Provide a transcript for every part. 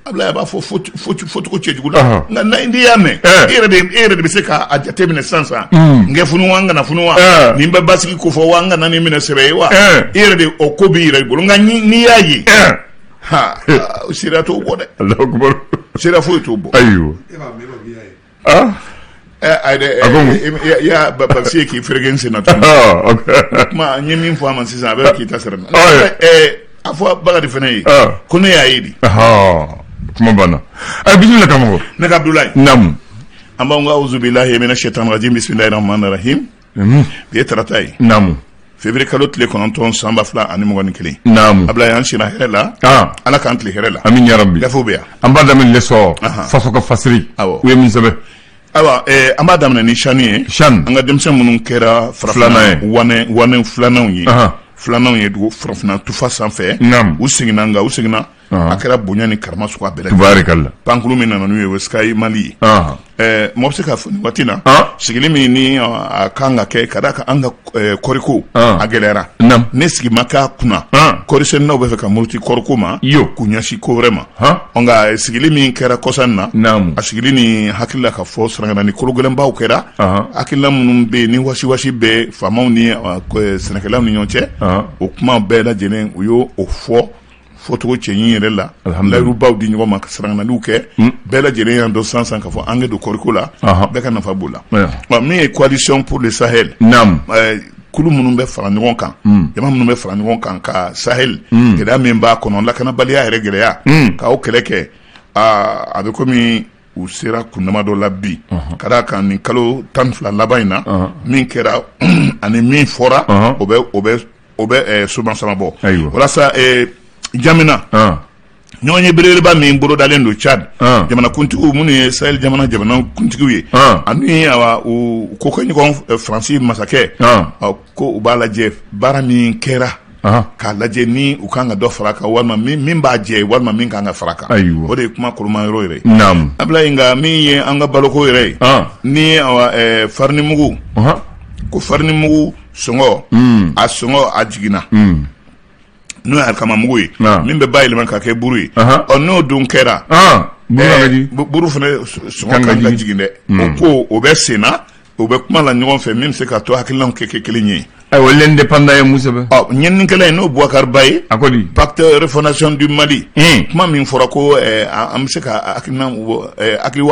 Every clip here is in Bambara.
Ablaye, a b'a fɔ fɔcogo cɛjugu la, nka n'i y'a mɛn, e yɛrɛ de bɛ se k'a jateminɛ sisan sisan, n kɛ funu wa, n kana funu wa, nin bɛ basigi ko fɔ wa, n kana nin minɛ sɛbɛ ye wa? E yɛrɛ de, o ko b'i yɛrɛ bolo. Nka n'i y'a ye, ha, seereya t'o bɔ dɛ. Allahu akbar. Seereya foyi t'o bɔ. Ayiwa. Ayi dɛ, i y'a basi ye k'i fereke n sen na tuguni. Kuma n ye min fɔ a ma sisan, a bɛ k'i ta sara. A fɔ Bakari fana ye ko ne y'a ye di. Kuma banna. Ayi, bisimila karamɔgɔ. Ne ka Abdulayi. Naamu. An b'anw ka auzubillahi mina shaitan rajim, bismillahi rahmani rahim. Bi ye tarata ye. Naamu. Février kalo tile 9, san 2021. Naamu. Ablaye, an sira hɛrɛ la. Ala k'an tile hɛrɛ la. Amin ya rabbi. Gafew bɛ yan. An b'a daminɛ L'Essor. Faso ka fasiri. Awɔ. U ye min sɛbɛn? Ayiwa, an b'a daminɛ ni CHAN ye. CHAN. An ka denmisɛn minnu kɛra farafinna wanɛ wanɛ filananw ye. Filananw ye dugu farafinna tufa sanfɛ. Naamu. U seginna, nka u seginna, a kɛra bonya ni karama suguya bɛɛ lajɛlen. Tubaarikala. Pankulu min nana n'u ye, o ye Sky Mali ye. Mɔgɔ bɛ se k'a fɔ nin waati na, sigili min ni a kan ka kɛ, ka d'a kan an ka kɔɔriko a gɛlɛyara. Ne sigi ma k'a kunna, kɔɔrisɛnɛnaw bɛ fɛ ka muruti kɔɔriko ma k'u ɲɛsin ko wɛrɛ ma. Nka sigili min kɛra kɔsa in na, a sigili ni hakili la ka fɔ sarankana ni kologɛlɛnbaw kɛra, hakilina minnu bɛ yen ni wasiwasi bɛ faamaw ni sɛnɛkɛlaw ni ɲɔgɔn cɛ, o kuma bɛɛ lajɛlen, u y'o fɔ fɔcogo cɛɲi yɛrɛ la, layirubaw di ɲɔgɔn ma, ka sarankanaliw kɛ. Bɛɛ lajɛlen y'an dɔn sisan k'a fɔ an kɛ don kɔɔriko la, bɛɛ ka nafa b'o la. Min ye Coalition pour le Sahel, kulu minnu bɛ fara ɲɔgɔn kan, jama minnu bɛ fara ɲɔgɔn kan ka Sahel gɛlɛya min b'a kɔnɔ, lakanabaliya yɛrɛ gɛlɛya, k'aw kɛlɛ kɛ, a bɛ komi u sera kundama dɔ la bi, ka d'a kan nin kalo 12 laban in na, min kɛra ani min fɔra, o bɛ soman sama bɔ. Walasa N'Djamena, ɲɔgɔn ye belebeleba min bolodalen don Tchad, jamanakuntigiw minnu ye Sahel jamana jamanakuntigiw ye, ani awa u ko kɛ ɲɔgɔn Faransi masakɛ, ko u b'a lajɛ baara min kɛra, k'a lajɛ ni u kan ka dɔ fara kan, walima min b'a jɛ, walima min kan ka fara kan. O de ye kuma koloma yɔrɔ yɛrɛ ye. Ablaye, nka min ye an ka baloko yɛrɛ ye, ni awa farinimugu, ko farinimugu sɔngɔ, a sɔngɔ a jiginna, n'o ye alikamamugu ye min bɛ bayɛlɛma ka kɛ buru ye. Ɔ, n'o dun kɛra, buru fana sɔngɔ kan ka jigin dɛ. O ko o bɛ sen na, o bɛ kuma la ɲɔgɔn fɛ, min bɛ se ka to hakilinaw kɛ kelen ye. Ayiwa, L'Indépendant ye mun sɛbɛn? Ɔ, ɲininikɛla in, n'o Boubacar Ba ye. A ko di? Pacte refondation du Mali, kuma min fɔra ko an bɛ se ka hakilina hakili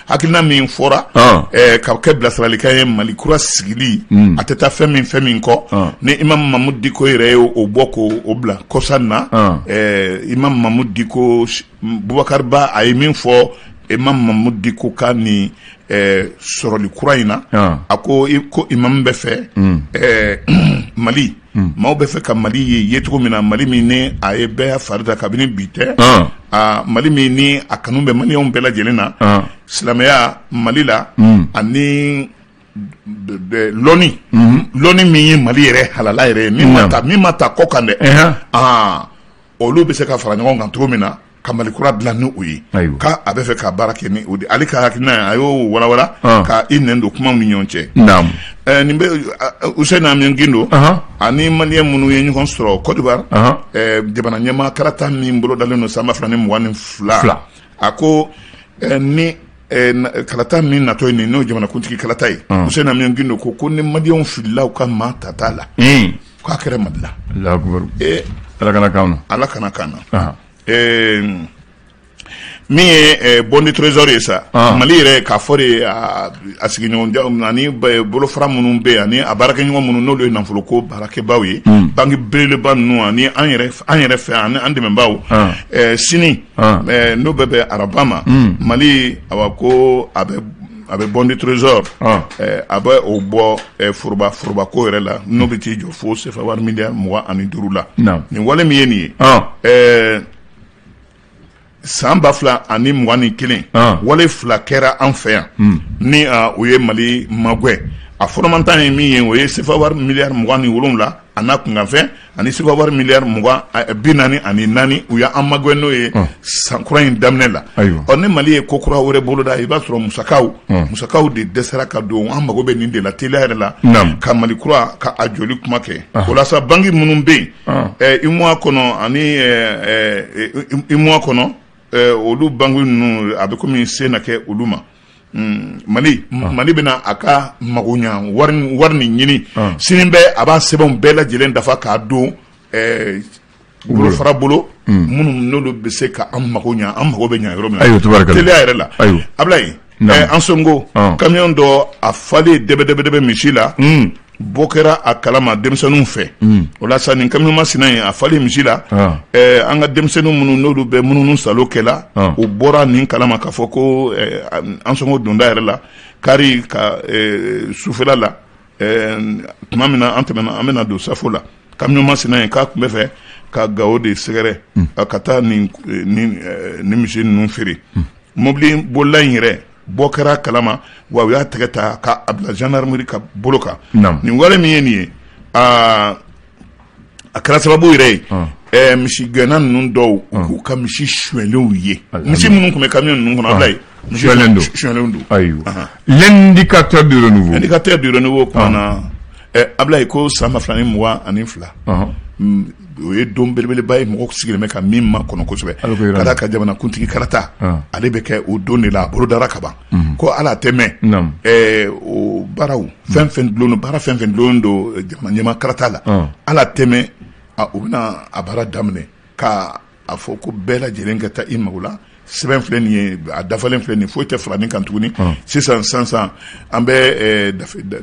hakilina min fɔra ka kɛ bilasiralikan ye, Mali kura sigili, a tɛ taa fɛn min kɔ, ni Imam Mahmoud Dicko yɛrɛ ye o bɔ k'o bila kɔsa na. Imam Mahmoud Dicko, Boubacar Ba, a ye min fɔ Imam Mahmoud Dicko ka nin sɔrɔli kura in na, a ko imam bɛ fɛ Mali, maaw bɛ fɛ ka Mali ye yecogo min na, Mali min ni a ye bɛɛ fari da kabini bi tɛ, Mali min ni a kanu bɛ maliyɛnw bɛɛ lajɛlen na, silamɛya Mali la, ani lɔnni min ye Mali yɛrɛ halala yɛrɛ ye, min ma ta kɔ kan dɛ, olu bɛ se ka fara ɲɔgɔn kan cogo min na ka Mali kura dilan ni o ye, k'a a bɛ fɛ ka baara kɛ ni o de. Ale ka hakilina ye, a y'o walawala ka i nɛn don kumaw ni ɲɔgɔn cɛ. Nin bɛ Housseini Amion Guindo ani maliyɛn minnu ye ɲɔgɔn sɔrɔ Côte d'Ivoire, jamana ɲɛmaa kalata min bolodalen don san 2022, a ko ni kalata min natɔ ye nin, n'o ye jamanakuntigi kalata ye, Housseini Amion Guindo ko ni maliyɛnw filila u ka maa tata la, k'a kɛra Mali la. Ala kana k'an na. Ala kana k'an na. Min ye bon du trésor ye sa, Mali yɛrɛ k'a fɔ de, a sigiɲɔgɔn ani bolofara minnu bɛ yen, ani a baarakɛɲɔgɔn minnu n'olu ye nafoloko baarakɛbaw ye, banque belebeleba ninnu, ani an yɛrɛ fɛ, ani an dɛmɛbaaw, sini n'o bɛ bɛn araba ma, Mali, awa, ko a bɛ bon du trésor, a bɛ o bɔ forobako yɛrɛ la, n'o bɛ t'i jɔ fo CFA wari miliyari 25 la. Nin wale min ye nin ye, san 2021, wale fila kɛra an fɛ yan ni o ye Mali magɛn. A fɔlɔmantan ye min ye, o ye CFA wari miliyari 27 a n'a kunkanfɛn, ani CFA wari miliyari 44, u y'an magɛn n'o ye san kura in daminɛ la. Ɔ, ni Mali ye ko kura wɛrɛ boloda, i b'a sɔrɔ musakaw de dɛsɛra ka don. An mago bɛ nin de la teliya yɛrɛ la ka Mali kura ka a joli kuma kɛ. O la sa, banque minnu bɛ yen UEMOA kɔnɔ ani UEMOA kɔnɔ. Olu banque ninnu, a bɛ komi se na kɛ olu ma. Mali Mali bɛna a ka magoɲa wari nin ɲini sini bɛɛ, a b'a sɛbɛnw bɛɛ lajɛlen dafa k'a don bolofara bolo minnu n'olu bɛ se ka an mago ɲa, an mago bɛ ɲa yɔrɔ min na. Ayiwa, tabarikala. Teliya yɛrɛ la. Ayiwa. Abulayi, Ansongo, camion dɔ a falen dɛbɛdɛbɛdɛbɛ misi la, bɔ kɛra a kalama denmisɛnninw fɛ. O la sa, nin camion masina in a falen misi la, an ka denmisɛnnin minnu n'olu bɛ mununu salo kɛla, u bɔra nin kalama k'a fɔ ko Ansongo donda yɛrɛ la, kari ka sufɛla la, tuma min na an tɛmɛna, an bɛna don safo la, camion masina in k'a tun bɛ fɛ ka Gawo de sɛgɛrɛ ka taa nin misi ninnu feere. Mobili bolila in yɛrɛ bɔ kɛra kalama wa, u y'a tɛgɛ ta k'a bila gendarmerie ka bolo kan. Nin wale min ye nin ye, aa, a kɛra sababu yɛrɛ ye misigɛnna ninnu dɔw k'u ka misi sonyɛlenw ye, misi minnu tun bɛ camion ninnu kɔnɔ, Abulayi, misi sonyɛlen don. Ayiwa, L'Indicateur du Renouveau. L'Indicateur du Renouveau kuma na, Abulayi, ko san 2022, o ye don belebeleba ye, mɔgɔ sigilen bɛ ka min ma kɔnɔ kosɛbɛ, ka d'a kan jamanakuntigi kalata, ale bɛ kɛ o don de la, a bolodara ka ban. Ko ala tɛ mɛn, o baaraw fɛn fɛn dulon, baara fɛn fɛn dulon don jamana ɲɛmaa kalata la, ala tɛ mɛn, u bɛna a baara daminɛ ka a fɔ ko bɛɛ lajɛlen ka taa i mago la. Sɛbɛn filɛ nin ye, a dafalen filɛ nin, foyi tɛ fara nin kan tuguni. Sisan sisan, an bɛ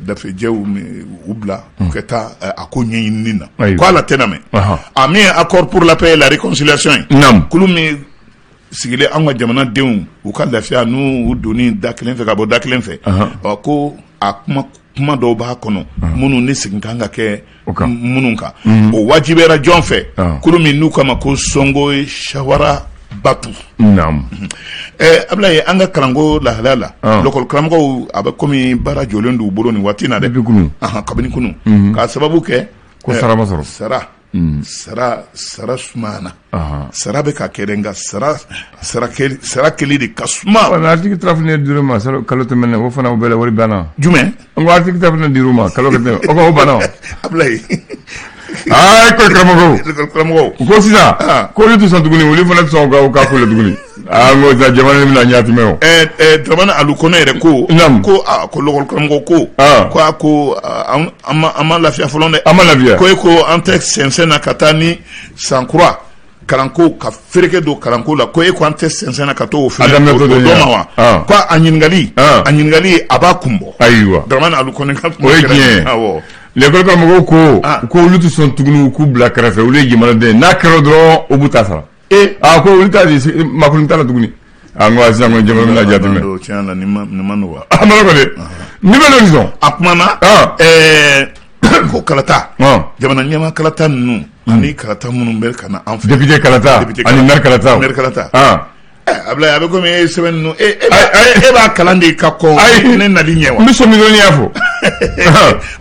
dafejɛw u bila u ka taa a ko ɲɛɲini na. Ko ala tɛna mɛn, a min ye Accord pour la paix et la réconciliation ye, kulu min sigilen an ka jamanadenw u ka lafiya n'u donni da kelen fɛ ka bɔ da kelen fɛ, ɔ ko a kuma dɔw b'a kɔnɔ minnu ni segin kan ka kɛ minnu kan, o wajibiyara jɔn fɛ? Kulu min n'u kama ko Sɔngo Sawara Batu. Abulayi, an ka kalanko lahalaya la, lɔkɔli karamɔgɔw, a bɛ komi baara jɔlen d'u bolo nin waati na dɛ, kabini kunun, k'a sababu kɛ ko sara ma sɔrɔ. Sara sara sara sumana, sara bɛ ka kɛ dɛ, nka sara kɛli de ka suma. Article 39 dir'u ma kalo tɛmɛnen, o fana o bɛɛ la wari banna. Jumɛn? N ko article 39 dir'u ma kalo tɛmɛnen, o ko o banna. Abulayi. Aa, ko karamɔgɔw. Karamɔgɔw. U ko sisan ko olu tɛ sɔn tuguni, olu fana tɛ sɔn u ka ko la tuguni. Aa, n ko sisan jamana in bɛna ɲɛ tɛmɛ o. Dramane Alu Kɔnɛ yɛrɛ ko ko aa, ko lɔkɔli karamɔgɔ ko ko a ko an ma lafiya fɔlɔ dɛ. An ma lafiya. Ko e ko an tɛ sɛnsɛn na ka taa ni san kura kalanko ka fereke don kalanko la, ko e ko an tɛ sɛnsɛn na ka t'o fɛnɛ o dɔ ma wa? Ko a ɲininkali a b'a kun bɔ. Ayiwa. Dramane Alu Kɔnɛ ka kuma. O ye tiɲɛ ye. Awɔ. L'école karamɔgɔw ko ko olu tɛ sɔn tuguni u k'u bila kɛrɛfɛ, olu ye jamanaden, n'a kɛra dɔrɔn u b'u ta sara. A ko olu ta di makulu t'a la tuguni. A n ko sisan ko jamana bɛna jateminɛ. Tiɲɛ la, nin ma nɔgɔ. A ma nɔgɔ dɛ. Ni bɛ n'o sɔn. A kumana ko kalata, jamana ɲɛmaa kalata ninnu ani kalata minnu bɛ ka na an fɛ. Député kalata ani maire kalata. Maire kalata. Abulayi, a bɛ komi e ye sɛbɛn ninnu, e b'a kalan de ka kɔn ne nali ɲɛ wa? N bɛ sɔmi dɔrɔn n'i y'a fɔ.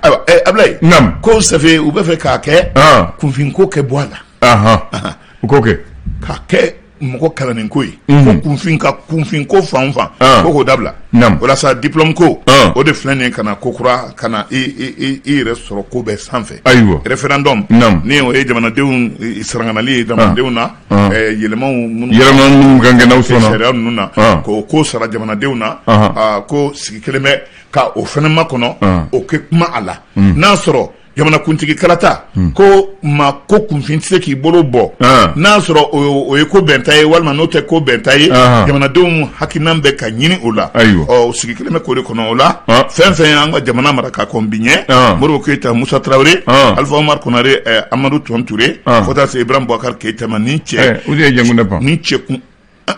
Ayiwa, Abulayi. Ko safe u bɛ fɛ k'a kɛ kunfinko kɛ bɔ a la. U k'o kɛ. K'a kɛ mɔgɔ kalannen ko ye. Ko kunfin ka kunfinko fan o fan. Ko k'o dabila. O la sa, diplôme ko, o de filɛ nin ye ka na ko kura ka na i yɛrɛ sɔrɔ ko bɛɛ sanfɛ. Ayiwa. Référendum. Ni o ye jamanadenw saranganali ye jamanadenw na. Yɛlɛmaw minnu. Yɛlɛma minnu kan kɛ n'aw sɔnna. Sariya ninnu na. K'o ko sara jamanadenw na. Ko sigi kelen bɛ ka o fɛnɛ makɔnɔ. O kɛ kuma a la. N'a sɔrɔ jamanakuntigi kalata, ko maa ko kunfin tɛ se k'i bolo bɔ, n'a sɔrɔ o ye ko bɛnta ye walima n'o tɛ ko bɛnta ye, jamanadenw hakilina bɛ ka ɲini o la. Ɔ, sigi kelen bɛ k'o de kɔnɔ. O la, fɛn fɛn y'an ka jamana mara ka kɔn bi ɲɛ, Modibo Keyita, Musa Tarawele, Alifa Umaru Konare, Amadu Tumani Ture, fo taa se Ibrahim Boubacar Keyita ma, nin cɛ o de ye Dioncounda pan. Nin cɛ kun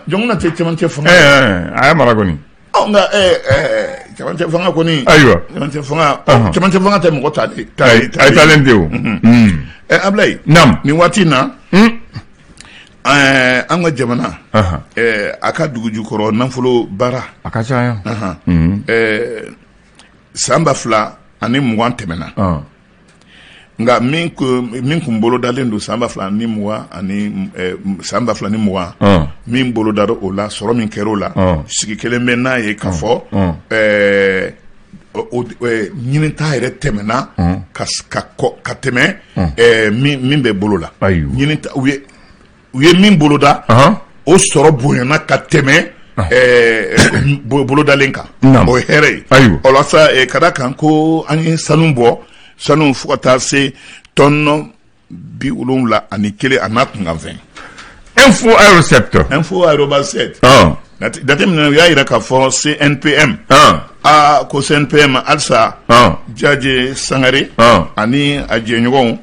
Dioncounda tɛ cɛmancɛ fanga. A y'a mara kɔni. Ɔ, nka cɛmancɛ fanga kɔni. Ayiwa. Cɛmancɛ fanga tɛ mɔgɔ talen. A ye taalen tɛ o. Abulayi. Naamu. Nin waati in na, an ka jamana, a ka dugu jukɔrɔ nafolo baara. A ka ca yan. San 2020 tɛmɛna. Nka min kun bolodalen don san 2020 ani san 2020, min bolodara o la, sɔrɔ min kɛra o la, sigi kelen bɛ n'a ye k'a fɔ ɲinita yɛrɛ tɛmɛna ka tɛmɛ min bɛ bolo la. U ye min boloda. O sɔrɔ bonyana ka tɛmɛ bolodalen kan. O ye hɛrɛ ye. O la sa, ka da kan ko an ye sanu bɔ, sanu fo ka taa se tɔn 71 a n'a kunkanfɛn. Info arobase 7. Info arobase 7. Jateminɛ, u y'a jira k'a fɔ CNPM, aa, ko CNPM halisa, Jaje Sangare ani a jɛɲɔgɔnw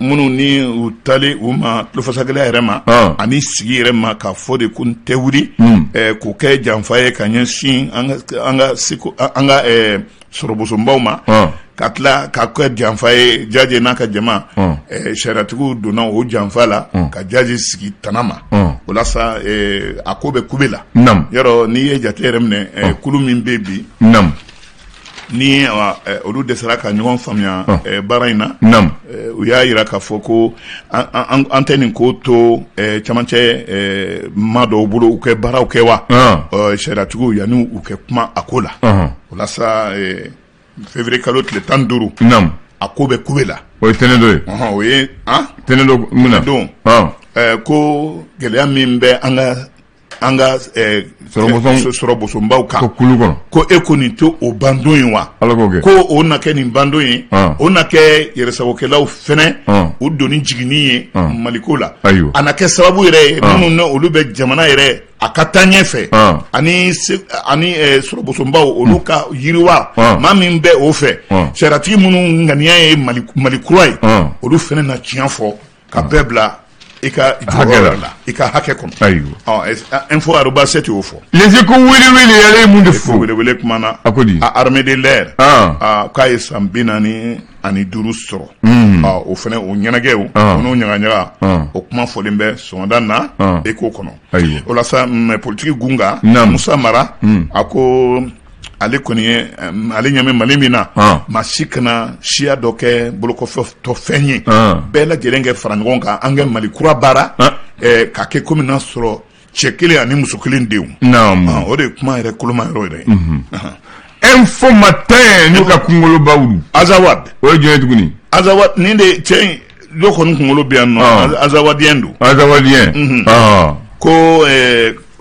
minnu ni u tali u ma tulofasagɛlɛya yɛrɛ ma ani sigi yɛrɛ ma, k'a fɔ de ko n tɛ wuli k'o kɛ janfa ye ka ɲɛsin an ka sɔrɔbosonbaw ma, ka tila ka kɛ janfa ye. Jaje n'a ka jama, sariyatigiw donna o janfa la ka Jaje sigi tana ma. O la sa, a ko bɛ kube la. Yɔrɔ n'i ye jate yɛrɛ minɛ, kulu min bɛ bi ni olu dɛsɛra ka ɲɔgɔn faamuya baara in na, u y'a jira k'a fɔ ko an tɛ nin ko to camancɛ maa dɔw bolo u kɛ baaraw kɛ wa sariyatigiw yanni u kɛ kuma a ko la. O la sa, février kalo tile 15, a ko bɛ kube la. O ye tɛnɛn don ye. O ye tɛnɛn don mun na? Don ko gɛlɛya min bɛ an ka sɔrɔbosonbaw kan kulu kɔnɔ, ko e ko nin tɛ o bandon ye wa? Ala k'o kɛ. Ko o na kɛ nin bandon ye, o na kɛ yɛrɛsagokɛlaw fɛnɛ u doni jiginni ye Maliko la. A na kɛ sababu yɛrɛ ye minnu ni olu bɛ jamana yɛrɛ a ka taa ɲɛfɛ ani sɔrɔbosonbaw olu ka yiriwa. Maa min bɛ o fɛ, sariyatigi minnu ŋaniya ye Mali kura ye, olu fɛnɛ na tiɲɛ fɔ ka bɛɛ bila i ka jɔyɔrɔ la, i ka hakɛ kɔnɔ. Info arobase 7 y'o fɔ. Les Échos, wele wele ale ye mun de fɔ? Wele wele kuma na. A ko di? A armée de l'air, k'a ye san 45 sɔrɔ. O fɛnɛ o ɲɛnajɛw, o n'o ɲagaɲaga, o kuma fɔlen bɛ sɔgɔmada na Écho kɔnɔ. O la sa, politiki gunga Musa Mara, a ko ale kɔni ye, ale ɲɛ bɛ Mali min na, maa si kana siya dɔ kɛ bolokɔfɛtɔ fɛn ye. Bɛɛ lajɛlen kɛ fara ɲɔgɔn kan, an kɛ Mali kura baara ka kɛ komi n'a sɔrɔ cɛ kelen ani muso kelen denw. O de ye kuma yɛrɛ koloma yɔrɔ yɛrɛ ye. Info Matin n'u ka kunkolobaw. Azawad. O ye jɔn ye tuguni? Azawad nin de cɛ in dɔ kɔni kunkolo bɛ yan nɔ, azawadiyɛn don. Azawadiyɛn. Ko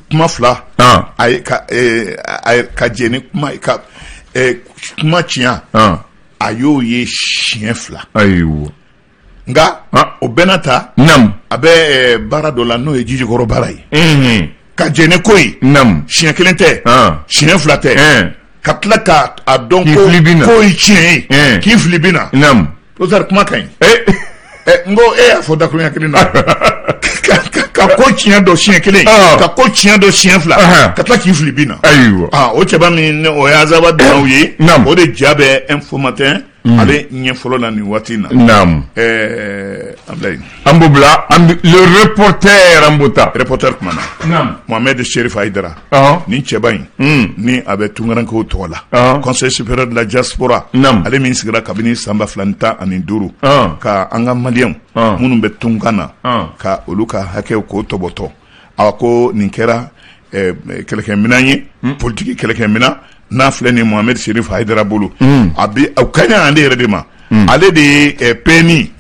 kuma fila a ye ka jɛ ni kuma ka kuma tiɲɛ, a y'o ye siɲɛ fila. Nka o bɛɛ n'a ta, a bɛ baara dɔ la n'o ye jijikɔrɔ baara ye, ka jɛn ni ko ye siɲɛ kelen tɛ, siɲɛ fila tɛ, ka tila ka a dɔn ko ko ye tiɲɛ ye, k'i fili bin na. Professeur, kuma ka ɲi. N ko e y'a fɔ dakurunya kelen na, ka ko tiɲɛ dɔn siɲɛ kelen, ka ko tiɲɛ dɔn siɲɛ fila, ka tila k'i fili bin na. O cɛba min, o ye Azawad ye, o de ja bɛ Info Matin ale ɲɛ fɔlɔ la nin waati in na. Ablaye. An b'o bila Le Reporter, an b'o ta. Reporter kuma na, Mohamed Cherif Haidara, nin cɛba in ni a bɛ tunkarankew tɔgɔ la, Conseil supérieur de la diaspora, ale min sigira kabini san 2015 ka an ka Maliyɛnw minnu bɛ tunkan na, ka olu ka hakɛw k'o tɔbɔtɔ, a ko nin kɛra kɛlɛkɛminɛn ye, politiki kɛlɛkɛminɛn n'a filɛ nin Mohamed Cherif Haidara bolo. A bɛ o ka ɲi ale yɛrɛ de ma. Ale de ye PNI,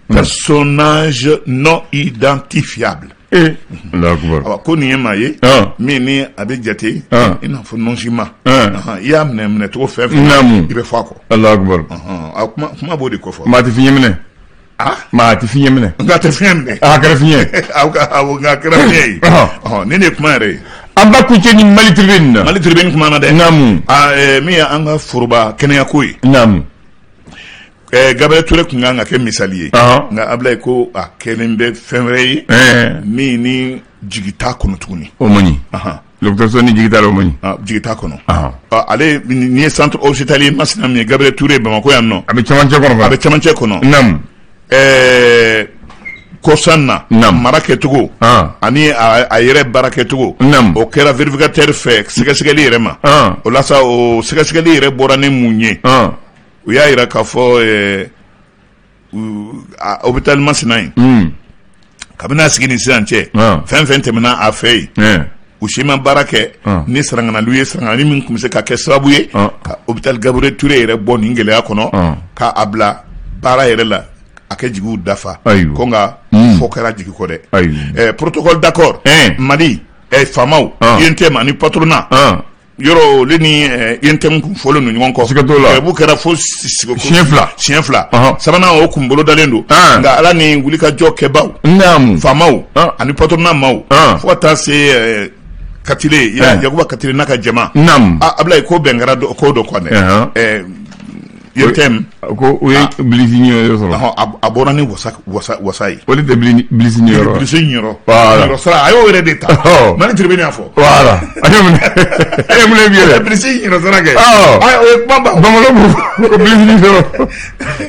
personnage non identifiable. Ko nin ye maa ye min ni a bɛ jate i n'a fɔ nɔnsima, i y'a minɛ minɛcogo fɛn fɛn, i bɛ fɔ a kɔ. Alahu. Kuma b'o de kofɔ. Maa tɛ fiɲɛ minɛ. Maa tɛ fiɲɛ minɛ. Nka tɛ fiɲɛ minɛ. A kɛra fiɲɛ. Nka a kɛra fiɲɛ ye. Nin de ye kuma yɛrɛ ye. An b'a kuncɛ ni Mali Tribune na. Mali Tribune kuma na dɛ. Min ye an ka foroba kɛnɛyako ye. Gabriel Touré tun kan ka kɛ misali ye, nka Ablaye, ko a kɛlen bɛ fɛn wɛrɛ ye min ni jigi t'a kɔnɔ tuguni. O man ɲi. Dɔgɔtɔrɔso ni jigi t'a la, o man ɲi. Jigi t'a kɔnɔ. Ale nin ye centre hospitalier masina min ye Gabriel Touré Bamakɔ yan nɔ. A bɛ cɛmancɛ kɔnɔ. A bɛ cɛmancɛ kɔnɔ. Kɔsan na mara kɛcogo ani a yɛrɛ baara kɛcogo, o kɛra vérificateur fɛ sɛgɛsɛgɛli yɛrɛ ma. O la sa, o sɛgɛsɛgɛli yɛrɛ bɔra ni mun ye? U y'a jira k'a fɔ hôpital masina in, kabini a sigi ni sisan cɛ, fɛn fɛn tɛmɛna a fɛ yen, u si ma baara kɛ ni saranganaliw ye, saranganali min tun bɛ se ka kɛ sababu ye ka hôpital Gabriel Touré yɛrɛ bɔ nin gɛlɛya kɔnɔ, k'a bila baara yɛrɛ la. A kɛ jigiw dafa. Ayiwa. Ko nka fɔ kɛra jigi kɔ dɛ. Ayiwa. Protocole d'accord. Mali faamaw. UNTM ani patronat. Yɔrɔ olu ni UNTM kun fɔlen don ɲɔgɔn kɔ. Siga t'o la. Grève kɛra fo siɲɛ fila. Siɲɛ fila. Sabanan o kun bolodalen don. Nka Ala ni wulikajɔ kɛbaw. Naamu. Faamaw. Ani patronat maaw. Fo ka taa se Katile Yakuba Katile n'a ka jama. Naamu. Abulayi ko bɛn kɛra ko dɔ kan dɛ. UNTM. Ko o ye bilisi niyɔrɔ sɔrɔ. A bɔra ni wasa wasa wasa ye. O de tɛ bilisi niyɔrɔ. Bilisi niyɔrɔ. Voilà. Niyɔrɔ sara a y'o yɛrɛ de ta. Mali Tribune y'a fɔ. Voilà. A y'o minɛ. E ye mun de yɛrɛ? Bilisi niyɔrɔ sara kɛ. O ye kuma ban. Bamananw ko ko bilisi niyɔrɔ.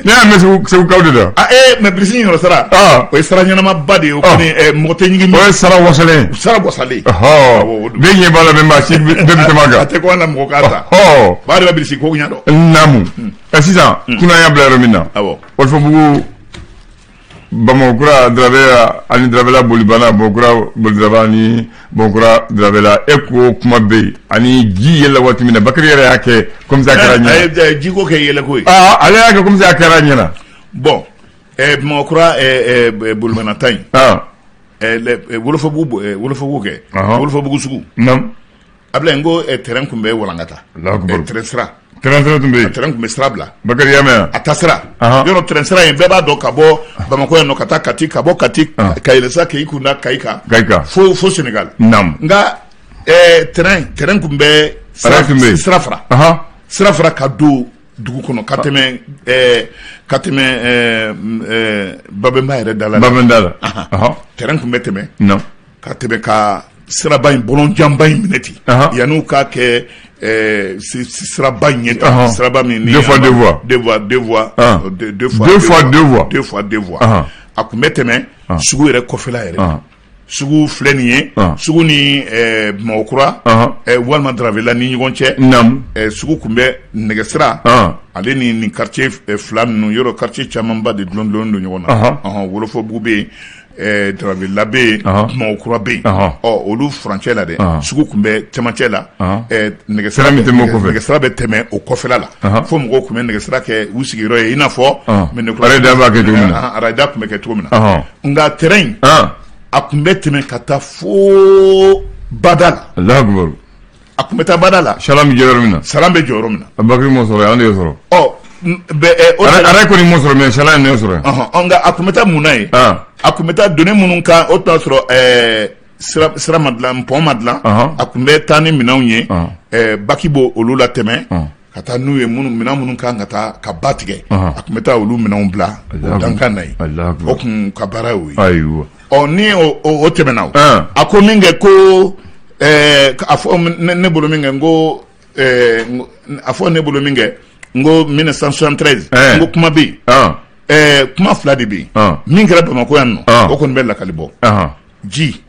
Ne y'a mɛn Segu Segukaw de la. Mais bilisi niyɔrɔ sara. O ye sara ɲɛnamaba de ye o kɔni mɔgɔ tɛ ɲigin. O ye sara wasalen. Sara wasalen. Bɛɛ ɲɛ b'a la bɛɛ maa si bɛɛ bɛ tɛmɛ a kan. A tɛ ko an na mɔgɔ k'a ta. Ba de bɛ bilisi ko ɲɛ dɔn. Naamu. Sisan kunna y'a bila yɔrɔ min na. Wolofobugu Bamakɔkura Darabela ani Darabela bolibana Bamakɔkura bolidaraba ani Bamakɔkura Darabela e ko kuma bɛ yen ani ji yɛlɛla waati min na Bakari yɛrɛ y'a kɛ comme ça a kɛra ɲɛna. A ye jiko kɛ yɛlɛko ye. Ale y'a kɛ comme ça a kɛra ɲɛna. Bon Bamakɔkura bolibana ta in. Wolofobugu Wolofobugu kɛ. Wolofobugu sugu. Naamu. Abulayi n ko train tun bɛ walankata. Train sira. Train sira tun bɛ yen. Train tun bɛ sira bila. Bakari y'a mɛn wa? A taa sira. Yɔrɔ train sira in bɛɛ b'a dɔn ka bɔ Bamakɔ yan nɔ ka taa Kati ka bɔ Kati ka yɛlɛ sa k'i kun da Kayi kan. Kayi kan. Fo fo Senegal. Naamu. Nka train train tun bɛ. Sira tun bɛ yen. Sira fara. Sira fara ka don dugu kɔnɔ ka tɛmɛ ka tɛmɛ Babɛnba yɛrɛ da la. Babɛnba da la. Train tun bɛ tɛmɛ. Naamu. Ka tɛmɛ ka siraba in bɔlɔnjanba in minɛ ten yan'u k'a kɛ siraba in ye siraba min deux fois deux voies deux voies deux voies deux fois deux fois deux voies deux fois deux voies a tun bɛ tɛmɛ sugu yɛrɛ kɔfɛla yɛrɛ sugu filɛ nin ye sugu ni Bamakɔkura walima Darabela ni ɲɔgɔn cɛ sugu tun bɛ nɛgɛsira ale ni nin quartier fila ninnu yɔrɔ quartier camanba de dulon dulon don ɲɔgɔn na Wolofobugu bɛ yen Darabela bɛ yen Bamakɔkura bɛ yen ɔ olu furancɛ la dɛ sugu tun bɛ cɛmancɛ la nɛgɛsira bɛ tɛmɛ o kɔfɛla la fo mɔgɔw tun bɛ nɛgɛsira kɛ u sigiyɔrɔ ye i n'a fɔ arayida tun bɛ kɛ cogo min na nka train in a tun bɛ tɛmɛ ka taa fo bada la A tun bɛ taa bada la salan bɛ jɔ yɔrɔ min na salan bɛ jɔ yɔrɔ min na Bakari m'o sɔrɔ an de y'o sɔrɔ ɔ arayi kɔni m'o sɔrɔ mais salan ye sɔrɔ nka a tun bɛ taa mun na yen a tun bɛ taa doni minnu kan o tun y'a sɔrɔ sira ma dilan pont ma dilan a tun bɛ taa ni minɛnw ye baki b'o olu latɛmɛ ka taa n'u ye minnu minɛn minnu kan ka taa ka ba tigɛ a tun bɛ taa olu minɛnw bila o dankan na yen o tun ka baara y'o ye ayiwa ɔ ni o tɛmɛna o a ko min kɛ ko a fɔ ne bolo min kɛ n ko a fɔ ne bolo min kɛ n ko 1973 n ko kuma bɛ yen kuma fila de bɛ yen min kɛra Bamakɔ yan nɔ o kɔni bɛ lakali bɔ ji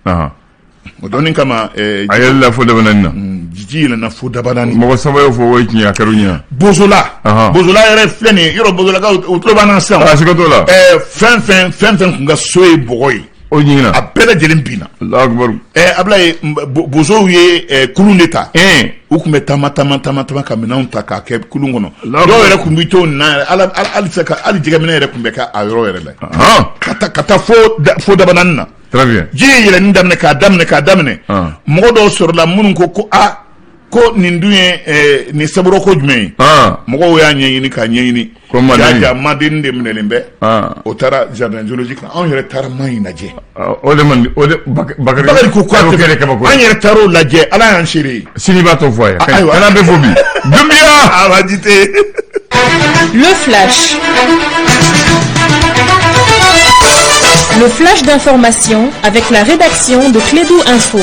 o dɔnni kama a yɛlɛla fo dabanani na ji yɛlɛnna fo dabanani mɔgɔ saba y'o fɔ o ye tiɲɛ a kɛra u ɲɛna bozola bozola yɛrɛ filɛ nin ye yɔrɔ bozolakaw u tulo b'an na sisan a siga t'o la fɛn fɛn fɛn fɛn tun ka so ye bɔgɔ ye o jiginna a bɛɛ lajɛlen binna Alahu akibaru Abulayi bozow ye kulun de ta u tun bɛ taama taama taama taama ka minɛnw ta k'a kɛ kulun kɔnɔ dɔw yɛrɛ tun bɛ to na hali jɛgɛminɛ yɛrɛ tun bɛ kɛ a yɔrɔ yɛrɛ la ka taa fo dabanani na Très bien. Ji ye yɛlɛnni daminɛ k'a daminɛ k'a daminɛ mɔgɔ dɔw sɔrɔla minnu ko ko aa ko nin dun ye nin saburo ko jumɛn ye mɔgɔw y'a ɲɛɲini k'a ɲɛɲini ko ja maden de minɛlen bɛ o taara jardin zoologique la anw yɛrɛ taara ma in lajɛ o de man o de Bakari ko k'a tɛ kabako an yɛrɛ taara o lajɛ Ala y'an seere ye sini b'a tɔ fɔ a ye ayiwa kana bɛ fo bi Dunbiya Abaji tɛ Le flash. Le flash d'information avec la rédaction de Klédu Info.